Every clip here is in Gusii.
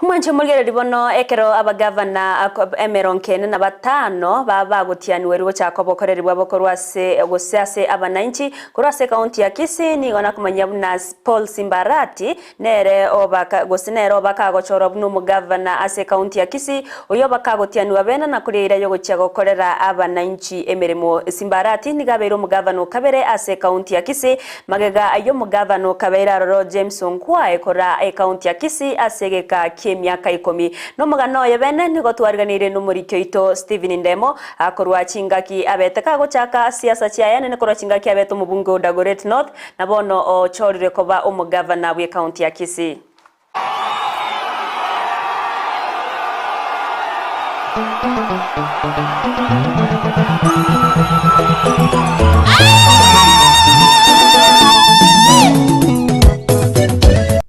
Omwanche omorigereria bono ekero abagavana emerongo ene na batano bagotianiwerwe gochaka obokoreri bwabo korwa ase gose ase abanainchi korwa ase ekaunti ya Kisii nigo nakomanyia buna Paul Simba Arati nere obaka gose nere obaka agochorwa buna omogavana ase ekaunti ya Kisii oyio obaka agotianiwa bene na koria eira yogochia gokorera abanainchi emeremo. Simba Arati nigo abeire omogavana o kabere ase ekaunti ya Kisii Magega ayio omogavana o kabeire aroro James Ongwae koraa ekaunti ya Kisii ase egeka ki'emiaka ikomi. Nomogano oye bene nigo twariganirie nomoriki oito Stephen Ndemo korwa chingaki abete kagochaka siasa chiaye nene korwa chingaki abete omobunge o Dagoretti North na bono ochorire koba omogavana bw'ekaunti ya Kisii.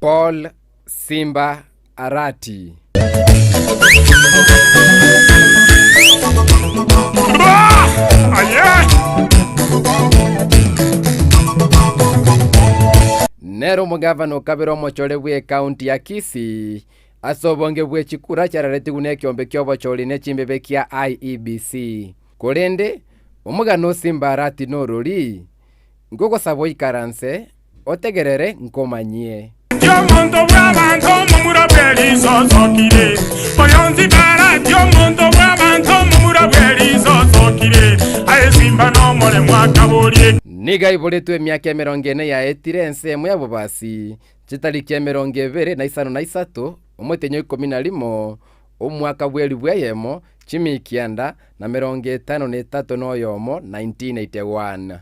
Paul Simba Arati. Nere omogavana o kabere omochore bw'ecounty ya Kisii ase obonge bwe chikura chiararetigwe nekiombe ki'obochori ne chimbebe kia IEBC. Korende, omogano o Simba Arati norori, Nkogosaba oikaranse, otegerere nkomanyie. Omonto bw'abanto omomura bw'erisosokire, oyonsi karati omonto bw'abanto omomura bw'erisosokire, aye simba nomoremo akaborie. Nigo aiboretwe emiaka emerongo ene yaetire ensemo ya bobasi, chitariki emerongo ebere na isano na isato, omotienyi o ikomi na rimo, omwaka bw'elifu eyemo, chimia kianda, na merongo etano na etato na oyomo, 1981.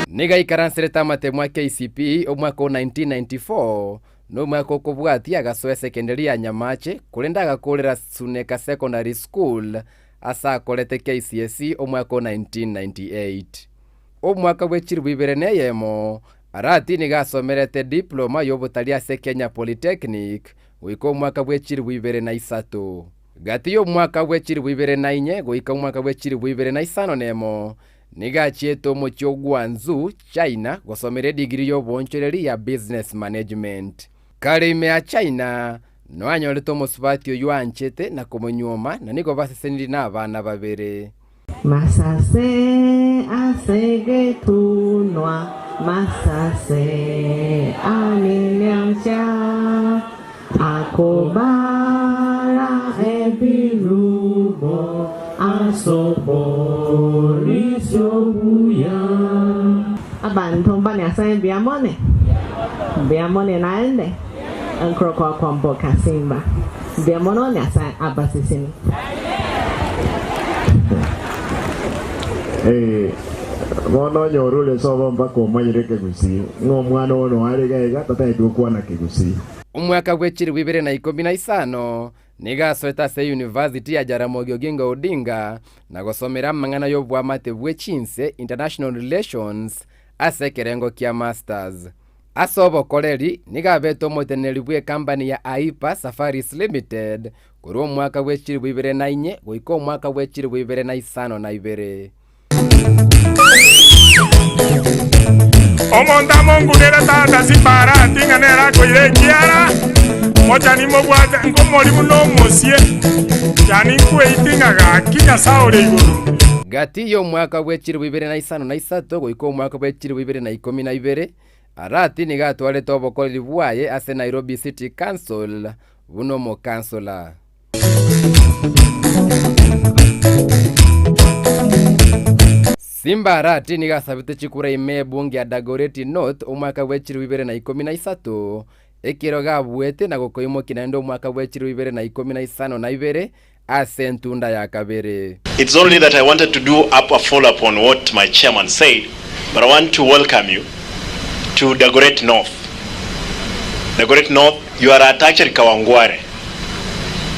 Nigo aikaranserete amatemo a KCPE omwaka o 1994 na omwaka okobwatia agasoa esekenderi ya Nyamache korende agakoorera Suneka Secondary School ase akorete KCSE omwaka o 1998. Omwaka bwe chilifu ibere na eyemo, Arati nigo asomerete diploma y'obotari ase Kenya Polytechnic goika omwaka bwe chilifu 2003. Gati y'omwaka bwe chilifu 2004 goika omwaka bwe chilifu 2051, nigo achiete omochie o Guangzhou, China gosomera edigiri y'oboonchoreri ya Business Management. Kare ime ya China, noanyorete omosubati oyio anchete na komonyuoma na nigo basesenirie nabana babere. Masase ase egetunwa, masase anenyancha, akobara ebirubo as'oborisia obuya. Abanto mba Nyasae mbuya mone? Mbuya mone naende? Nkorokwa kwamboka Simba. Mbuya mono Nyasae abasesenie. Ee, bono onye orure sobo mpaka omanyire ekegusii, ng'a omwana oo noare iga iga tatageti gokwana kegusii. Omwaka bwe chilifu ibere na ikomi na isano nigo asoete ase Eyunivasiti ya Jaramogi Oginga Odinga na gosomera amang'ana y'oboamate bwe chinse, International Relations, ase ekerengo kia Masters. Ase obokoreri, nigo abete omoteneneri bw'ekampani ya Aipa Safaris Limited korwa omwaka bwe chilifu ibere na inye goika omwaka bwe chilifu ibere na isano na ibere. Omonto amongurere tata Simbarati ng'a nere akoira ekiara, mochani mobwate nkomori buna omosie, yaani nkweiti ng'a gaki Nyasae ore igoro. Gati y'omwaka bwe chilifu ibere na isano na isato goika omwaka bwe chilifu ibere na ikomi na ibere, Arati nigo atwarete obokoreri bwaye ase Nairobi City Council buna omokansula. Simba Arati nigo asabete chikura ime ebunge ya Dagoretti North omwaka bwe chilifu ibere na ikomi na isato, ekero gabuete na gokoimokia naende omwaka bwe chilifu ibere na ikomi na isano na ibere ase entunda ya kabere. It's only that I wanted to do up a follow up on what my chairman said, but I want to welcome you to Dagoretti North. Dagoretti North, you are at actually Kawangware.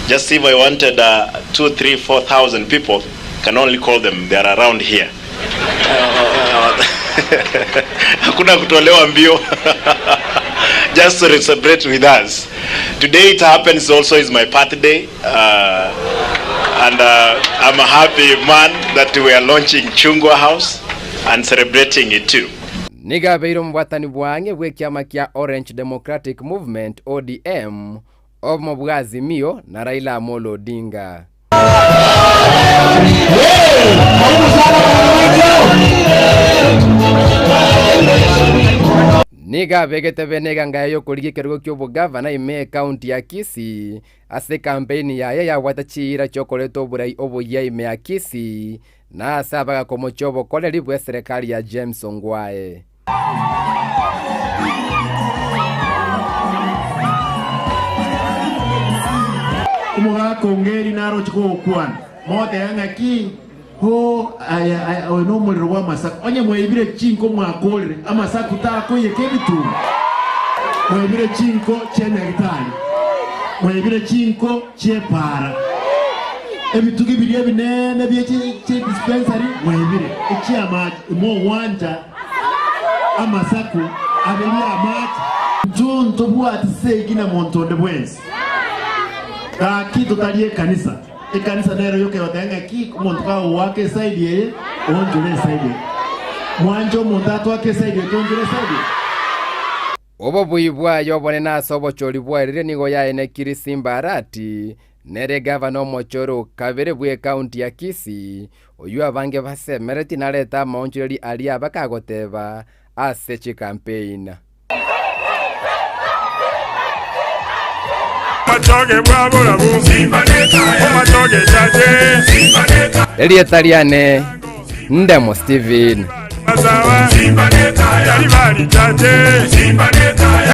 Just if I wanted uh, two, three, 4,000 people, can only call them, they are around here. Hakuna kutolewa mbio. Just to celebrate with us. Today it happens also is my birthday. Uh, And I'm a happy man that we are launching Chungwa House and celebrating it too. Nigo abeire omobwatani bw'ang'e bw'ekiama kia Orange Democratic Movement, ODM, obomo bwa Azimio na Raila Amolo Odinga. Nigo abegete bene eganga y'okorigia ekerogo ki'obogavana ime ekaunti ya Kisii ase ekampeini yaye yabwate chiira chi'okoreta oborai oboyia ime ya Kisii na ase abagakomochia obokoreri bw'eserekari ya James Ongwae. Omogaka ongeri naroche gogokwana, mogoteba ng'aki, Hoo, aya, aya, oyo nomorero bw'amasaku. Onye mwaibire chinko mwakorire, amasaku takoiyeka ebituma. Mwaibire chinko chia nyagitari, mwaibire chinko chi'epaara, ebitugi biria ebinene bie chidispensary mwaibire, echi'amache, imogwancha amasaku aberie amache. Intwe ntobwati segi na monto onde bwensi, gaki totari ekanisa. Ekanisa nero yoka egoteba ng'aki omonto kagogoaka esaidi eye, oonchore esaidi eye. Mwanche omonto atoake esaidi eye, toonchore esaidi eye. Obobui bwaye obonene ase obochori bwaerire nigo yaenekiri Simba Arati, nere gavana omochori o kabere bw'ecounty ya Kisii, oyio abange basemeretie narete amaonchoreri aria bakagoteba ase chikampein. Omochoge bwa borabu, omochoge chache. Erieta riane Ndemo Steven. Masawa, yari bari chache.